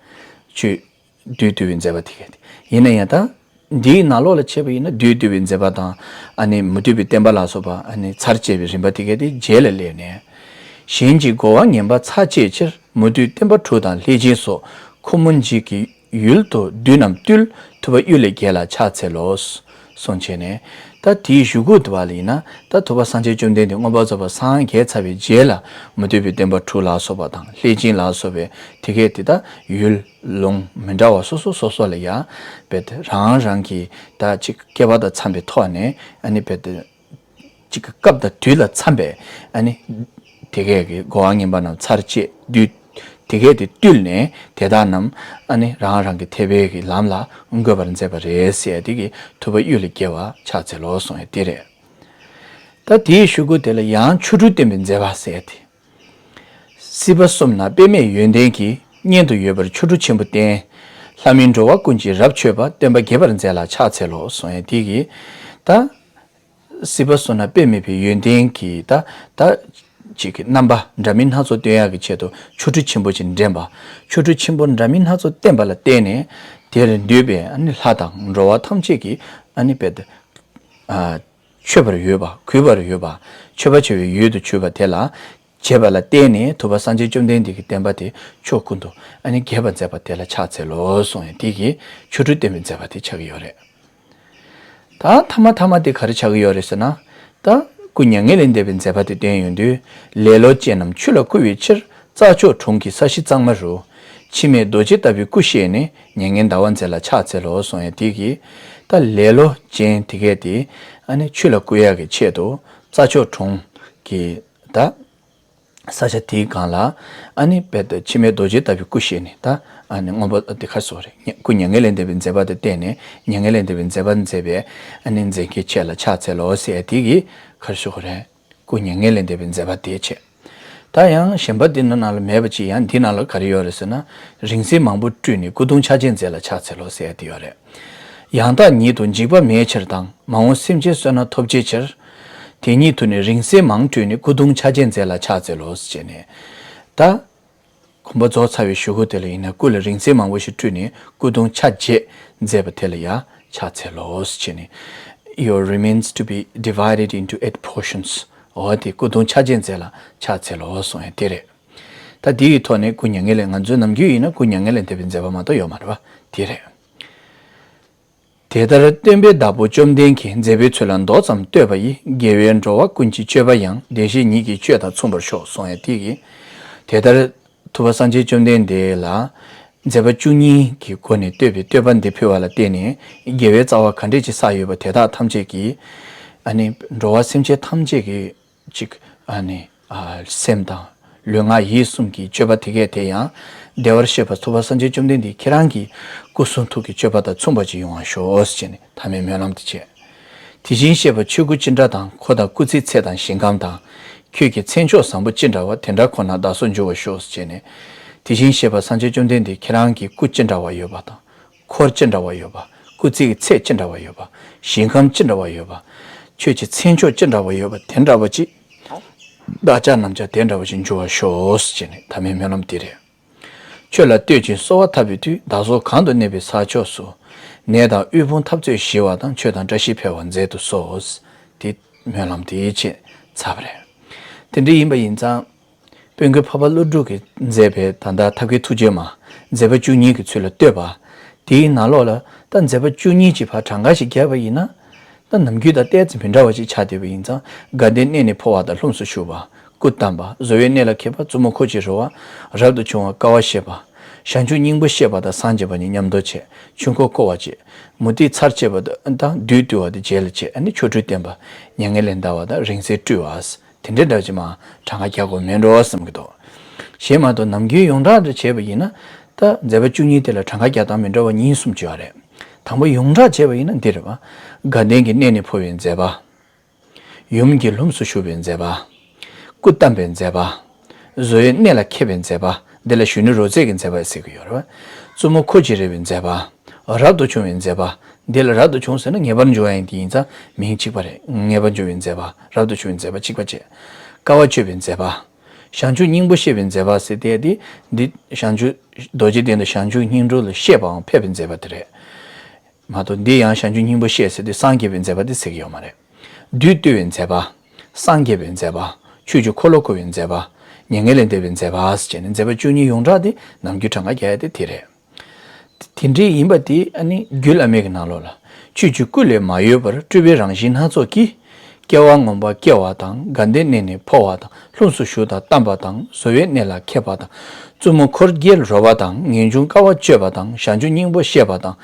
ཆོས་བདུད་བཏུལ་བའི་མཛད་པ་དེ་ག་དེ་ཡིན་ན་ཡང་ད་འདིའི་ནང་ལོགས་ལ་བྱས་པ་ཡིན་ན་བདུད་བཏུལ་བའི་མཛད་པ་དང་ཨ་ནི་མུ་སྟེགས་པའི་བསྟན་པ་ལ་སོགས་པ་ཨ་ནི་ཚར་བཅད་པའི་རིམ་པ་དེ་ག་དེ་རྗེས་ལ་སླེབས་ནས། གཞན་གྱི་རྒོལ་བ་ངན་པ་ཚར་བཅད་ཕྱིར། མུ་སྟེགས་བསྟན་པ་དྲུག་དང་ལྷས་བྱིན་སོགས། ཁོ་མོ་འཇིག་གི་ཡུལ་དུ་བདུད་རྣམས་བཏུལ། ཐུབ་པ་གཡུལ་ལས་རྒྱལ་ལ་ཕྱག་འཚལ་ལོ། གསུངས་བྱས་ནས། ད་དེའི་གཞུག་གུ་དུ་བ་ལ་ཡིན་ན་ད་ཐུབ་པ་སངས་རྒྱས་བཅོམ་ལྡན་འདས་མངོན་པར་རྫོགས་པར་སངས་རྒྱས་ཚར་བའི་རྗེས་ལ་མུ་སྟེགས་པའི་བསྟན་པ་དྲུག་ལ་སོགས་པ་དང་ལྷས་བྱིན་ལ་སོགས་པའི་དེ་གས་དེ་དག་ཡུལ་ལུང་མི་འདྲ་བ་སོ་སོ་སོ་སོ་ལ་ཡང་རྦད་དེ་རང་རང་གི་ད་ཅིག་སྐལ་བ་དང་འཚམ་པའི་ཐོག་ནས་ཨ་ནི་རྦད་དེ། གཅིག་གི་སྐབས་དང་དུས་ལ་འཚམ་པའི་ཨ་ནི་དེ་གས་ཀྱི་རྒོལ་བ་ངན་པ་རྣམས་ཚར་བཅད་བདུད་ དེ་གས་དེ་བཏུལ་ནས་དེ་དག་རྣམས་ཨ་ནི་རང་རང་གི་ཐེག་པའི་གི་ལམ་ལ་འགོད་པར་མཛད་པ་རེད་ཟེར་དེ་གི་ཐུབ་པ་གཡུལ་ལས་རྒྱལ་བ་ཕྱག་འཚལ་ལོ་གསུངས་ཡ་དེ་རེད། ད་དེའི་གཞུག་གུ་དེ་ལ་ཡང་ཆོ་འཕྲུལ་སྟོན་པའི་མཛད་པ་ཟེར་ཏེ། སྲིད་པ་གསུམ་ན་དཔེ་མེད་ཡོན་ཏན་གྱིས། སྔོན་དུ་ཡོད་པར་ཆོ་འཕྲུལ་ཆེན་པོ་བསྟན། ལྷ་མིན་འགྲོ་བ་ཀུན་གྱིས་རབ་མཆོད་པ། སྟོན་པ་དགྱེས་པར་མཛད་ལ་ཕྱག་འཚལ་ལོ་གསུངས་ཡ་དེ་གིས། ད་སྲིད་པ་གསུམ་ན་དཔེ་མེད་པའི་ཡོན་ཏན་གྱིས་ད་ད་ཅིག་གི་རྣམ་པ་འདྲ་མིན་སྣ་ཚོགས་སྟོན་ཡག་གི་ཆེད་དུ་ཆོ་འཕྲུལ་ཆེན་པོ་ཅིག་འདྲེན་པ། ཆོ་འཕྲུལ་ཆེན་པོ་འདྲ་མིན་སྣ་ཚོགས་བསྟན་པ་ལ་བརྟེན་ནས་དེར་འདུས་པའི་ཨ་ནི་ལྷ་དང་འགྲོ་བ་ཐམས་ཅད་ཀྱིས་ཨ་ནི་དཔེ་ད། མཆོད་པར་འོས་པ། གུས་པར་འོས་པ། མཆོད་པ་བྱ་བའི་ཡུལ་དུ་གྱུར་པ་དེ་ལ་བྱེད་པ་ལ་བརྟེན་ནས་ཐུབ་པ་སངས་རྒྱས་བཅོམ་ལྡན་འདས་ཀྱི་བསྟན་པ་དེ་ཕྱོགས་ཀུན་ཏུ་ཨ་ནི་རྒྱས་པར་མཛད་པ་དེ་ལ་ཕྱག་འཚལ་ལོ་གསུངས་ཡ་དེ་གིས་ཆོ་འཕྲུལ་སྟོན་པའི་མཛད་པ་དེ་ཆགས་ཀྱི་ཡོད་རེད། ད་ཐ་མ་ཐ་མ་དེ་ག་རེ་ཆགས་ཀྱི་ཡོད་རེད་ཟེར་ན། ད་སྐུ་མྱ་ངན་ལས་འདས་པའི་མཛད་པ་དེ་བསྟན་ཡོང་དུས། ལེ་ལོ་ཅན་རྣམས་ཆོས་ལ་བསྐུལ་བའི་ཕྱིར། རྩྭ་མཆོག་གྲོང་གི་ས་གཞི་གཙང་མ་རུ། འཆི་མེད་རྡོ་རྗེ་ལྟ་བུའི་སྐུ་བཞེངས་ནས། མྱ་ངན་འདའ་བར་མཛད་ལ་ཕྱག་འཚལ་ལོ་གསུངས་ཡ་དེ་གིས། ད་ལེ་ལོ་ཅན་དེ་གས་དེ་ཨ་ནི་ཆོས་ལ་བསྐུལ་ཡག་གི་ཆེད་དུ་རྩྭ་མཆོག་གྲོང་གི་ད་ས་ཆ་དེའི་སྒང་ལ་ཨ་ནི་དཔེ་ད་འཆི་མེད་རྡོ་རྗེ་ལྟ་བུའི་སྐུ་བཞེངས་ནས། ད་ཨ་ནི་མངོན་པ་དེ་ག་རེ་ཟེར་དགོས་རེད། སྐུ་མྱ་ངན་ལས་འདས་པའི་མཛད་པ་དེ་བསྟན་ནས། མྱ་ངན་ལས་འདས་པའི་མཛད་པ་མཛད་པའི་ཨ་ནི་མཛད་མཁན་ཁྱེད་ལ་ཕྱག་འཚལ་ལོ་ཟེར་ཡ་དེ་གིས་ག་རེ་ཟེར་དགོས་རེད། སྐུ་མྱ་ངན་ལས་འདས་པའི་མཛད་པ་དེའི་ཆེད། ད་ཡང་གཞན་པ་འདི་ནང་ལ་མེད་པ་ཅིག་ཡང་འདི་ནང་ལ་ག་རེ་ཡོད་རེད་ཟེར་ན། རིང་བསྲེལ་མང་པོ་སྤྲུལ་ནས། སྐུ་གདུང་ཕྱག་རྗེས་མཛད་ལ་ཕྱག་འཚལ་ལོ་ཟེར་ཡ་དེ་ཡོད་རེད། ཡང་དག་ཉིད་དུ་འཇིགས་པ་མེད་ཕྱིར་དང་། མ་འོངས་སེམས་ཅན་བསོད་ནམས་ཐོབ་བྱའི་ཕྱིར། དེ་ཉིད་དུ་ནི་རིང་བསྲེལ་མང་སྤྲུལ་ནས། སྐུ་གདུང་ཕྱག་རྗེས་མཛད་ལ་ཕྱག་འཚལ་ལོ་ཟེར་བྱས་ནས། ད་གོམ་པ་རྫོགས་ཚར་བའི་གཞུག་གུ་དེ་ལ་ཡིན་ན་སྐུ་ལ་རིང་བསྲེལ་མང་པོ་ཞིག་སྤྲུལ་ནས་སྐུ་གདུང་ཕྱག་རྗེས་མཛད་པ་དེ་ལ་ཡང་ཕྱག་འཚལ་ལོ་ཟེར་བྱས་ནས། Your remains to be divided into eight portions. འོ་དེ་སྐུ་གདུང་ཕྱག་རྗེས་མཛད་ལ་ཕྱག་འཚལ་ལོ་གསུངས་ཡ་དེ་རེད། ད་འདི་ཡི་ཐོག་ནས་སྐུ་མྱ་ངན་ལས། ང་ཚོའི་ནམ་རྒྱུན་ཡིན་ན་སྐུ་མྱ་ངན་ལས་འདས་པའི་མཛད་པ་མ་གཏོགས་ཡོད་མ་རེད་པ། དེ་རེད། དེ་ལྟར་སྟོན་པའི་བདག་པོ་བཅོམ་ལྡན་གྱིས། མཛད་པའི་ཚུལ་ལ་མདོ་ཙམ་བསྟོད་པ་ཡིས། དགེ་བས་འགྲོ་བ་ཀུན་གྱི་སྤྱོད་པ་ཡང་། བདེ་གཤེགས་ཉིད་ཀྱི་སྤྱོད་དང་མཚུངས་པར་ཤོག་གསུངས་ཡ་དེ་གིས། དེ་ལྟར་ཐུབ་པ་སངས་རྒྱས་བཅོམ་ལྡན་འདས་ལ་མཛད་པ་བཅུ་གཉིས་ཀྱི་སྒོ་ནས་བསྟོད་པའི་བསྟོད་པ་འདི་ཕུལ་བ་ལ་བརྟེན་ནས་དགེ་བའི་རྩ་བ་ག་འདྲས་ཅིག་བསགས་ཡོད་པ་དེ་དག་ཐམས་ཅད་ཀྱིས་ཨ་ནི་འགྲོ་བ་སེམས་ཅན་ཐམས་ཅད་ཀྱི་ཅིག་ཨ་ནི་ཨ་སེམས་དང་ལུས་ངག་ཡིད་གསུམ་གྱི་སྤྱོད་པ་དེ་གས་དེ་ཡང་བདེ་བར་གཤེགས་པ་ཐུབ་པ་སངས་རྒྱས་བཅོམ་ལྡན་འདས་ཁྱེད་རང་གི་སྐུ་གསུང་ཐུགས་ཀྱི་སྤྱོད་པ་དང་མཚུངས་པ་ཅིག་ཡོང་བར་ཤོག་ཟེར་ནས་ཐ་མའི་སྨོན་ལམ་དེ་བྱས། དེ་བཞིན་གཤེགས་པ་ཆོས་སྐུ་ཅི་འདྲ་དང་། འཁོར་དང་སྐུ་ཚེའི་ཚད་དང་ཞིང་ཁམས་དང་། ཁྱོད་ཀྱི་མཚན་མཆོག་བཟང་པོ་ཅི་འདྲ་བ། དེ་འདྲ་ཁོ་ནར་བདག་སོགས་འགྱུར་བར་ཤོག་ཟེར་བྱས་ནས། དེ་བཞིན་གཤེགས་པ་སངས་རྒྱས་བཅོམ་ལྡན་འདས་ཁྱེད་རང་གི་སྐུ་ཅི་འདྲ་བ་ཡོད་པ་དང་། འཁོར་ཅི་འདྲ་བ་ཡོད་པ། སྐུ་ཚེ་གི་ཚད་ཅི་འདྲ་བ་ཡོད་པ། ཞིང་ཁམས་ཅི་འདྲ་བ་ཡོད་པ། ཆོས་ཀྱི་མཚན་མཆོག་ཅི་འདྲ་བ་ཡོད་པ་དེ་འདྲ་བ་ཅིག་བདག་ཅག་རྣམས་ཀྱང་དེ་འདྲ་བ་ཞིག་འགྱུར་བར་ཤོག་ཟེར་ནས་ཐ་མའི་སྨོན་ལམ་འདི་རེད། ཆོས་ལ་བསྟོད་ཅིང་གསོལ་བ་བཏབ་པའི་མཐུས། བདག་སོགས་གང་དུ་གནས་པའི་ས་ཕྱོགས་སུ། ནད་དང་དབུལ་ཕོངས་འཐབ་རྩོད་ཞི་བ་དང་། ཆོས་དང་བཀྲ་ཤིས་འཕེལ་བར་མཛད་དུ་གསོལ། དེ་སྨོན་ལམ་དེའི་ཆེད་ཚར་བ་རེད། དེ་འདྲ་ཡིན་པ་ཡིན་ཙང་། དཔལ་མགོན་འཕགས་པ་ཀླུ་སྒྲུབ་ཀྱིས་མཛད་པའི་ད་ལྟ་ཐབས་མཁས་ཐུགས་རྗེའི་མ། མཛད་པ་བཅུ་གཉིས་ཀྱི་ཚུལ་ལ་བསྟོད་པ། དེའི་ནང་ལོགས་ལ་ད་མཛད་པ་བཅུ་གཉིས་ཀྱི་བར་གྲངས་ཀ་ཞིག་བརྒྱབ་པ་ཡིན་ན། ད་ནམ་རྒྱུན་དང་ཏོག་ཙམ་མི་འདྲ་བ་ཞིག་ཆགས་བསྡད་པ་ཡིན་ཙང་། དགའ་ལྡན་གནས་ནས་འཕོ་བ་དང་ལྷུམས་སུ་ཞུགས་པ། སྐུ་བལྟམས་པ། བཟོ་བོའི་གནས་ལ་མཁས་པ། བཙུན་མོ་འཁོར་གྱིས་རོལ་བ། རབ་ཏུ་བྱུང་བ། དཀའ་བ་སྤྱད་པ། བྱང་ཆུབ་སྙིང་པོ་བཤད་པ་དང་སངས་རྒྱས་པ་གཉིས་མཉམ་དུ་བྱས། ཆོས་འཁོར་བསྐོར་བ་བྱས། མུ་སྟེགས་ཚར་བཅད་པ་དང་བདུད་བཏུལ་བ་དང་རྗེས་ལ་བྱས། ཨ་ནི་ཆོ་འཕྲུལ་བསྟན་པ། མྱ་ངན་ལས་འདའ་བ་དང་རིང་བསྲེལ་སྤྲུལ་བ། དེ་འདྲའི་འདྲ་ཅིག་མ་གྲངས་ཀ་རྒྱག་དགོས་མེད་འགྲོ་བསམ་གྱི་འདུག་གཞན་མ་གཏོགས་ནམ་རྒྱུན་ཡོངས་གྲགས་འདྲ་བྱས་པ་ཡིན་ན། ད་མཛད་པ་བཅུ་གཉིས་དེ་ལ་གྲངས་ཀ་རྒྱག་སྟངས་མི་འདྲ་བ་གཉིས་གསུམ་ཅིག་ཡོད་རེད། དང་པོ་ཡོངས་གྲགས་བྱས་པ་ཡིན་ན་འདི་རེད་པ། དགའ་ལྡན་གྱི་གནས་ནས་འཕོ་བའི་མཛད་པ། ཡུམ་གྱི་ལྷུམས་སུ་ཞུགས་པའི་མཛད་པ། སྐུ་བལྟམས་པའི་མཛད་པ། བཟོ་བོའི་གནས་ལ་མཁས་པའི་མཛད་པ། འདི་ལ་གཞོན་ནུ་རོལ་རྩེད་ཀྱི་མཛད་པ་ཟེར་གྱི་ཡོད་རེད་པ། བཙུན་མོ་འཁོར་གྱིས་རོལ་བའི་མཛད་པ། རབ་ཏུ་བྱུང་བའི་མཛད་པ། འདི་ལ་རབ་ཏུ་བྱུང་ཟེར་ན་ངེས་པར་འབྱུང་བ་ཡིན་དེ་ཡིན་ཙང་མིང་གཅིག་པ་རེད། ངེས་པར་འབྱུང་བའི་མཛད་པ། རབ་ཏུ་བྱུང་བའི་མཛད་པ་གཅིག་པ་བྱས། དཀའ་བ་སྤྱོད་པའི་མཛད་པ། བྱང་ཆུབ་སྙིང་པོ་བཤད་པའི་མཛད་པ་ཟེར་དེ་འདི། འདི་བྱང་ཆུབ་རྡོ་རྗེ་གདན་དུ་བྱང་ཆུབ་སྙིང་པོ་ལ་བཤད་པའང་ཕེབས་པའི་མཛད་པ་དེ་རེད། མ་གཏོགས་འདི་ཡང་བྱང་ཆུབ་སྙིང་པོ་བཤད་ཟེར་དུས་སངས་རྒྱས་པའི་མཛད་པ་འདི་ཟེར་གྱི་ཡོད་མ་རེད། བདུད་བཏུལ་བའི་མཛད་པ། སངས་རྒྱས་པའི་མཛད་པ། ཆོས་ཀྱི་འཁོར་ལོ་བསྐོར་བའི་མཛད་པ། མྱ་ངན་ལས་འདས་པའི་མཛད་པ་ཟེར་བྱས་ནས་མཛད་པ་བཅུ་གཉིས་ཡོངས་གྲགས་དེ་ནམ་རྒྱུན་གྲངས་ཀ་རྒྱག་ཡ་དེ་དེ་རེད། དེ་འདྲའི་ཡིན་པ་དེ་ཨ་ནི་རྒྱུད་བླ་མེད་ཀྱི་ནང་ལོགས་ལ། ཆོས་ཀྱི་སྐུ་ལས་མ་གཡོས་པར། སྤྲུལ་པའི་རང་བཞིན་སྣ་ཚོགས་ཀྱིས། སྐྱེ་བ་སྔོན་པ་སྐྱེ་བ་དང་། དགའ་ལྡན་གནས་ནས་འཕོ་བ་དང་། ལྷུམས་སུ་ཞུགས་དང་བལྟམས་པ་དང་། བཟོ་བོའི་གནས་ལ་མཁས་པ་དང་། བཙུན་མོ་འཁོར་གྱིས་རོལ་བ་དང་། ངེས་འབྱུང་དཀའ་བ་སྤྱོད་པ་དང་། བྱང་ཆུབ་སྙིང་པོ་བཤད་པ་དང་།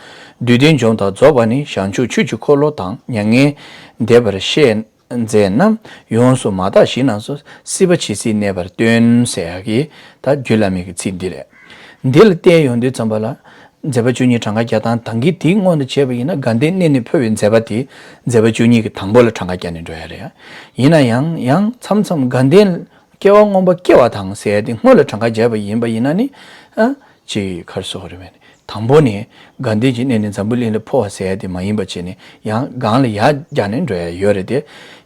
བདུད་སྡེ་འཇོམས་དང་རྫོགས་པ་ནི། བྱང་ཆུབ་ཆོས་ཀྱི་འཁོར་ལོ་དང་། མྱ་ངན་འདས་པར་བཤད་ མཛད་རྣམས་ཡོངས་སུ་མ་དག་ཞིང་རྣམས་སུ། སྲིད་པ་ཇི་སྲིད་གནས་པར་སྟོན་ཟེར་ཡག་གི་ད་རྒྱུད་བླ་མའི་གི་ཚིག་འདི་རེད། འདི་ལ་བལྟས་ཡོང་དུས་ཙམ་པ་ལ། མཛད་པ་བཅུ་གཉིས་གྲངས་ཀ་བརྒྱ་དང་དང་གི་དེའི་སྔོན་དུ་བྱས་པ་ཡིན་ན་དགའ་ལྡན་གནས་ནས་འཕོ་བའི་མཛད་པ་དེ་མཛད་པ་བཅུ་གཉིས་ཀྱི་དང་པོ་ལ་གྲངས་ཀ་བརྒྱབ་ནས་འགྲོ་ཡ་རེད། ཡིན་ན་ཡང་ཡང་མཚམས་མཚམས་དགའ་ལྡན་སྐྱེ་བ་མངོན་པར་སྐྱེ་བ་དང་ཟེར་ཡ་དེ་སྔོན་ལ་གྲངས་ཀ་བརྒྱབ་པ་ཡིན་པ་ཡིན་ན་ནི། ཨ། ཅིག་ག་རེ་ཟེར་དགོས་རེད་མེད་ནི། དང་པོ་ནས་དགའ་ལྡན་གྱི་གནས་ནས་འཛམ་བུ་གླིང་ལ་འཕོ་བ་ཟེར་ཡ་དེ་མ་ཡིན་པ་བྱས་ནས་ཡང་སྒང་ལ་ཡར་བརྒྱབ་ནས་འགྲོ་ཡ་ཡོད་རེད་དེ།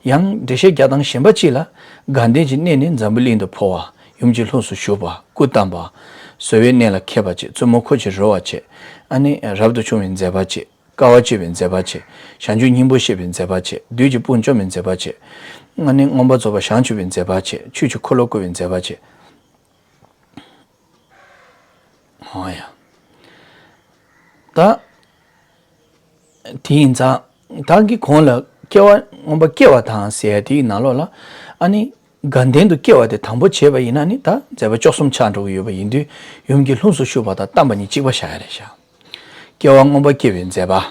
ཡང་འགྲེལ་བཤད་རྒྱག་སྟངས་གཞན་པ་གཅིག་ལ། དགའ་ལྡན་གྱི་གནས་ནས་འཛམ་བུ་གླིང་དུ་འཕོ་བ། ཡུམ་གྱི་ལྷུམས་སུ་ཞུགས་པ། སྐུ་བལྟམས་པ། བཟོད་པའི་གནས་ལ་མཁས་པ་བྱེད། བཙུན་མོ་འཁོར་གྱིས་རོལ་བ་བྱེད། ཨ་ནི་རབ་ཏུ་བྱུང་བའི་མཛད་པ་བྱེད། དཀའ་བ་སྤྱད་པའི་མཛད་པ་བྱེད། བྱང་ཆུབ་སྙིང་པོ་བཤད་པའི་མཛད་པ་བྱེད། བདུད་ཀྱི་དཔུང་བཅོམ་པའི་མཛད་པ་བྱེད། ཨ་ནི་མངོན་པར་རྫོགས་པར་བྱང་ཆུབ་པའི་མཛད་པ་བྱེད། ཆོས་ཀྱི་འཁོར་ལོ་བསྐོར་བའི་མཛད་པ་བྱེད། ཧོ་ཡ། ད། དེ་ཡིན་ཙང་། ད་གི་གོང་ལ་སྐྱེ་བ་མངོན་པར་སྐྱེ་བ་དང་ཟེར་ཡ་དེའི་ནང་ལོགས་ལ། ཨ་ནི། དགའ་ལྡན་དུ་སྐྱེ་བ་དེ་དང་པོ་བྱས་པ་ཡིན་ན་ནི་ད་མཛད་པ་བཅུ་གསུམ་ཆགས་འགྲོ་གི་ཡོད་པ་ཡིན་དུས། ཡུམ་གྱི་ལྷུམས་སུ་ཞུགས་པ་དང་བལྟམས་པ་གཉིས་གཅིག་པ་བཞག་ཡ་རེད་ཤག་སྐྱེ་བ་མངོན་པར་སྐྱེ་བའི་མཛད་པ།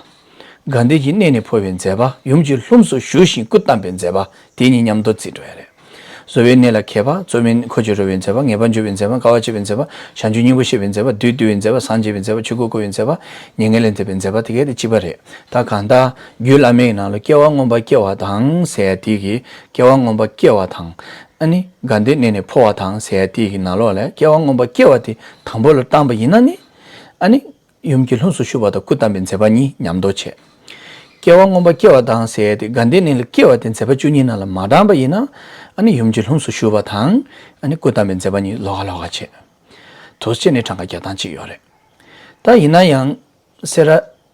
དགའ་ལྡན་གྱི་གནས་ནས་འཕོ་བའི་མཛད་པ། ཡུམ་གྱི་ལྷུམས་སུ་ཞུགས་ཤིང་སྐུ་བལྟམས་པའི་མཛད་པ། དེ་གཉིས་མཉམ་དུ་བརྩིས་འགྲོ་ཡ་རེད། བཟོད་པའི་གནས་ལ་མཁས་པ། བཙུན་མོ་འཁོར་གྱིས་རོལ་བའི་མཛད་པ། ངེས་པར་འབྱུང་བའི་མཛད་པ། དཀའ་བ་སྤྱད་པའི་མཛད་པ། བྱང་ཆུབ་སྙིང་པོ་བཤད་པའི་མཛད་པ། བདུད་འདུལ་བའི་མཛད་པ། སངས་རྒྱས་པའི་མཛད་པ། ཆོས་འཁོར་བསྐོར་བའི་མཛད་པ། མྱ་ངན་ལས་འདས་པའི་མཛད་པ། དེ་གས་དེ་གཅིག་པ་རེད། ད་གང་ལྟར་རྒྱུད་བླ་མའི་ནང་ལ་སྐྱེ་བ་མངོན་པར་སྐྱེ་བ་དང་ཟེར་ཡ་དེ་གི། སྐྱེ་བ་མངོན་པར་སྐྱེ་བ་དང་། ཨ་ནི་དགའ་ལྡན་གནས་ནས་འཕོ་བ་དང་ཟེར་ཡ་དེ་གི་ནང་ལོགས་ལ་སྐྱེ་བ་མངོན་པར་སྐྱེ་བ་དེ་དང་པོ་ལ་བཏང་པ་ཡིན་ན་ནི། ཨ་ནི། ཡུམ་གྱི་ལྷུམས་སུ་ཞུགས་པ་དང་སྐུ་བལྟམས་པའི་མཛད་པ་གཉིས་མཉམ་དུ་བྱས། སྐྱེ་བ་མངོན་པར་སྐྱེ་བ་དང་ཟེར་ཡ་དེ་དགའ་ལྡན་གནས་ལ་སྐྱེ་བ་དེ་མཛད་པ་བཅུ་གཉིས་ནང་ལ་མ་བགྲངས་པ་ཡིན་ན། ཨ་ནི་ཡུམ་གྱི་ལྷུམས་སུ་ཞུགས་པ་དང་། ཨ་ནི་སྐུ་བལྟམས་པའི་མཛད་པ་གཉིས་ལོགས་ཀ་ལོགས་ཀ་བྱས། དུས་ཕྱིས་ནས་གྲངས་ཀ་རྒྱག་སྟངས་གཅིག་ཡོད་རེད། ད་ཡིན་ན་ཡང་། སེ་ར་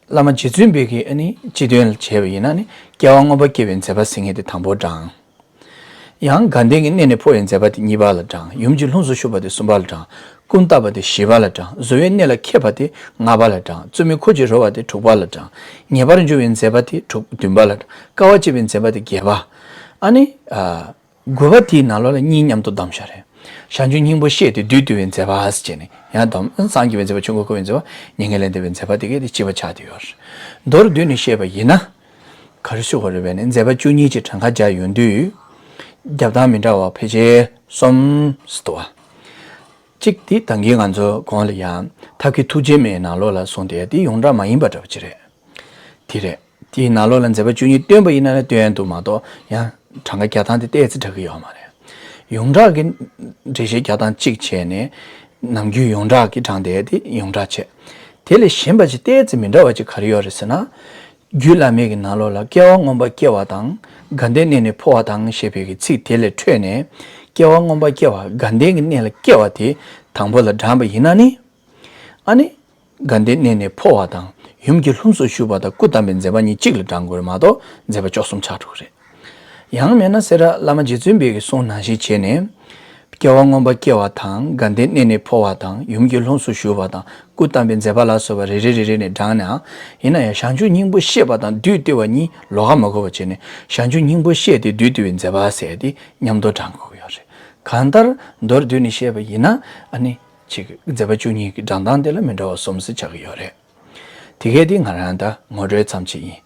བླ་མ་རྗེ་བཙུན་པའི་གི་ཨ་ནི་སྤྱི་དོན་ལ་བྱས་པ་ཡིན་ན་ནི་སྐྱེ་བ་མངོན་པར་སྐྱེ་བའི་མཛད་པ་ཟེར་མཁན་དེ་དང་པོ་བགྲངས། ཡང་དགའ་ལྡན་གྱི་གནས་ནས་འཕོ་བའི་མཛད་པ་དེ་གཉིས་པ་ལ་བགྲངས། ཡུམ་གྱི་ལྷུམས་སུ་ཞུགས་པ་དེ་གསུམ་པ་ལ་བགྲངས། སྐུ་བལྟམས་པ་དེ་བཞི་པ་ལ་བགྲངས། བཟོད་པའི་གནས་ལ་མཁས་པ་དེ་ལྔ་པ་ལ་བགྲངས། བཙུན་མོ་འཁོར་གྱིས་རོལ་བ་དེ་དྲུག་པ་ལ་བགྲངས། ངེས་པར་འབྱུང་བའི་མཛད་པ་དེ་དྲུག་བདུན་པ་ལ་བགྲངས། དཀའ་བ་སྤྱད་པའི་མཛད་པ་དེ་བརྒྱད་པ། ཨ་ནི། ཨ། དགུ་པ་དེའི་ནང་ལོགས་ལ་གཉིས་མཉམ་དུ་བསྡམས་བཞག་རེད། བྱང་ཆུབ་སྙིང་པོ་བཤད་དེ་བདུད་འདུལ་བའི་མཛད་པ་ཟེར་བྱས་ནས་ཡང་བསྡམས། སངས་རྒྱས་པའི་མཛད་པ། ཆོས་འཁོར་བསྐོར་བའི་མཛད་པ། མྱ་ངན་ལས་འདས་པའི་མཛད་པ། དེ་གས་དེ་གཅིག་པ་ཆགས་བསྡད་ཡོད་རེད། མདོར་བསྡུས་ནས་བཤད་པ་ཡིན་ན། ག་རེ་ཞུ་དགོས་རེད་བས་ནི་མཛད་པ་བཅུ་གཉིས་ཀྱི་གྲངས་ཀ་སྦྱར་ཡོང་དུས། རྒྱབ་སྟངས་མི་འདྲ་བ་ཕལ་ཆེར་གསུམ་ཟེར་འདུག་བ། གཅིག་དེ་ད་གིན་ང་ཚོ་གོང་ལ་ཡང་ཐབས་མཁས་ཐུགས་རྗེ་མའི་ནང་ལོགས་ལ་གསུངས་ཏེ་དེ་ཡོངས་གྲགས་མ་ཡིན་པ་འདྲ་པོ་ཅིག་རེད། དེ་རེད། དེའི་ནང་ལོགས་ལ་མཛད་པ་བཅུ་གཉིས་བཏོན་པ་ཡིན་ན་ནི་བཏོན་ཡ་འདུག་མ་གཏོགས་ཡང་གྲངས་ཀ་རྒྱག་སྟངས་དེ་ཏོག་ཙམ་འདྲ་གི་ཡོད་མ་རེད། ཡོངས་གྲགས་ཀྱི་འགྲེལ་བཤད་རྒྱག་སྟངས་གཅིག་བྱས་ནས་ནམ་རྒྱུན་ཡོངས་གྲགས་ཀྱི་གྲངས་དེ་དེ་ཡོངས་གྲགས་བྱས། དེ་ལས་གཞན་པ་ཅིག་ཏོག་ཙམ་མི་འདྲ་བ་ཅིག་ག་རེ་ཡོད་རེད་ཟེར་ན། རྒྱུད་བླ་མའི་གི་ནང་ལོགས་ལ་སྐྱེ་བ་མངོན་པར་སྐྱེ་བ་དང་དགའ་ལྡན་གནས་ནས་འཕོ་བ་དང་ཞེས་པའི་གི་ཚིག་དེ་ལས་འཕྲོས་ནས་སྐྱེ་བ་མངོན་པར་སྐྱེ་བ་དགའ་ལྡན་གྱི་གནས་ལ་སྐྱེ་བ་དེ་དང་པོ་ལ་བགྲངས་པ་ཡིན་ན་ནི། ཨ་ནི། དགའ་ལྡན་གནས་ནས་འཕོ་བ་དང་ཡུམ་གྱི་ལྷུམས་སུ་ཞུགས་པ་དང་སྐུ་བལྟམས་པའི་མཛད་པ་གཉིས་གཅིག་ལ་བགྲང་དགོས་རེད་མ་གཏོགས་མཛད་པ་བཅུ་གསུམ་ཆགས་འགྲོ་གི་རེད། ཡང་མིན་ན་སེ་ར་བླ་མ་རྗེ་བཙུན་པའི་གི་གསུང་ནང་བཞིན་བྱས་ནས། སྐྱེ་བ་མངོན་པར་སྐྱེ་བ་དང་དགའ་ལྡན་གནས་ནས་འཕོ་བ་དང་ཡུམ་གྱི་ལྷུམས་སུ་ཞུགས་པ་དང་སྐུ་བལྟམས་པའི་མཛད་པ་ལ་སོགས་པ་རེ་རེ་རེ་རེ་ནས་བགྲངས་ནའང་། ཡིན་ན་ཡང་བྱང་ཆུབ་སྙིང་པོ་བཤད་པ་དང་བདུད་འདུལ་བ་གཉིས་ལོགས་ཀ་མ་དགོས་པ་བྱས་ནས་བྱང་ཆུབ་སྙིང་པོ་བཤད་དེ་བདུད་འདུལ་བའི་མཛད་པ་ཟེར་ཏེ་མཉམ་དུ་བགྲང་དགོས་ཀྱི་ཡོད་རེད། གང་ལྟར་མདོར་བསྡུས་ནས་བཤད་པ་ཡིན་ན་ཨ་ནི། ཅིག་མཛད་པ་བཅུ་གཉིས་ཀྱི་བགྲང་སྟངས་དེ་ལ་མི་འདྲ་བ་གསུམ་ཙམ་ཆགས་ཀྱི་ཡོད་རེད། དེ་གས་དེ་ང་རང་ད་ངོ་སྤྲོད་ཙམ་ཅིག་ཡིན།